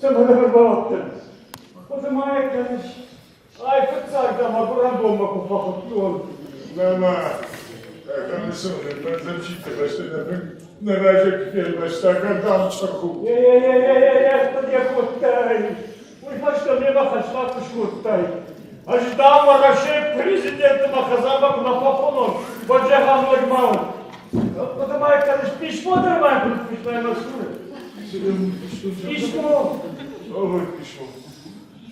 Цӕмӕн ӕрбауадтӕн? Хъуыды ма йӕ кӕныс? Айфыццаг дӕ мӕгуырӕн бонмӕ куы фӕхуыдтон. Нӕма, нӕ разӕг фелвӕста гӕрдам чъырху. Е-е-е-е-е, хъуыды кодтай. Уый фӕстӕ мемӕ хӕсмӕ куы скодтай. Ӕз дам Уӕрӕсейы президенты мӕ хӕдзармӕ куы нӕ фӕхонон, уӕд зӕгъӕм лӕг ма у. Хъуыды ма кӕныс, писмо дӕр ма куыд фыстай мӕ цуры? Писмо. Ой, писмо.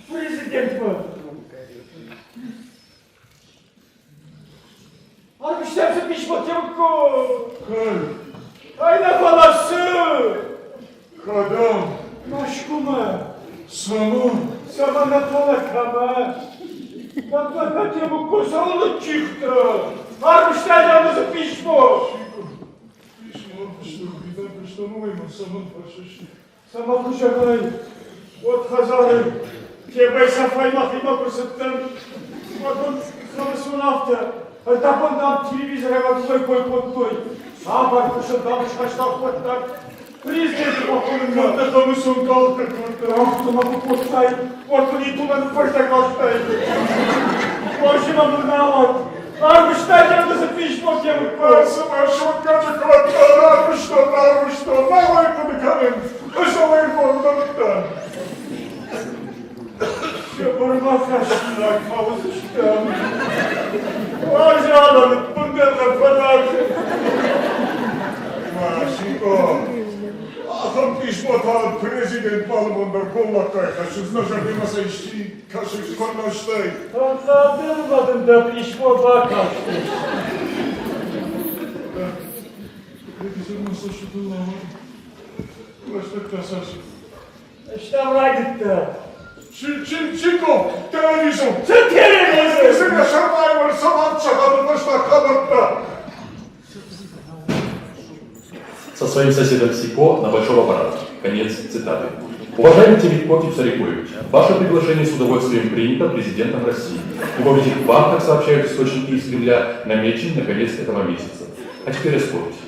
Президентмӕ. Арвыстам цы писмо Темко? Кӕй? Ай нӕ фӕлӕ цы? Кӕдӕм? Мӕскуымӕ. Цӕмӕн? Цӕмӕн нӕ фӕлӕ кӕмӕ? Нӕ Темко цӕуыл ныджджихтӕ? Арвыстай дӕм цы писмо? Писмо арвыстон, видам писмо, ӕмӕ цӕмӕн фӕрсыс? Цӕмӕ куы зӕгъай, уӕд хӕдзары Тебӕй Сафай махимӕ куы цыдтӕн, уӕд мын Хӕмыцон афтӕ, ӕрдӕбон, дам, телевизорӕй мӕ кой кодтой, цавӕр куысты, дам, схаста хъуыддаг президенты бахонынмӕ. Кӕд дӕ Хӕмыцон калдта кодта? Афтӕ мӕ куы кодтай, уӕд мын итумӕ ныффӕстӕг ластай. Хорзимӕ мын нал уӕд. Арвыстай йӕм цы писмо Темыркъо? Цыма соккаджы кодта, рарвыстон, рарвыстон, нал ӕй хъуыды кӕнын. Ӕз ӕй рбандӕвдтӕн. Сӕ хӕссинаг ма уыдзыстӕм. Уазалӕн ӕппындӕр нӕ фӕразы. Васико, ахӕм писмотӕ президент балымон дӕр голлаггай хӕссынц, нӕ зӕрдӕмӕ сӕ исчи кӕсыс куыннӕ стӕй. Ӕнхъӕлдӕн ма дын дӕ писмо бакастис. Стӕм райдыдта. Чико, телевизор! Цы телевизор? Со своим соседом Сико на большого аппарата. Конец цитаты. Уважаемый Телеко Кипсарикоевич, ваше приглашение с удовольствием принято президентом России. Его визит к вам, как сообщают источники из Кремля, намечен на конец этого месяца. А теперь о спорте.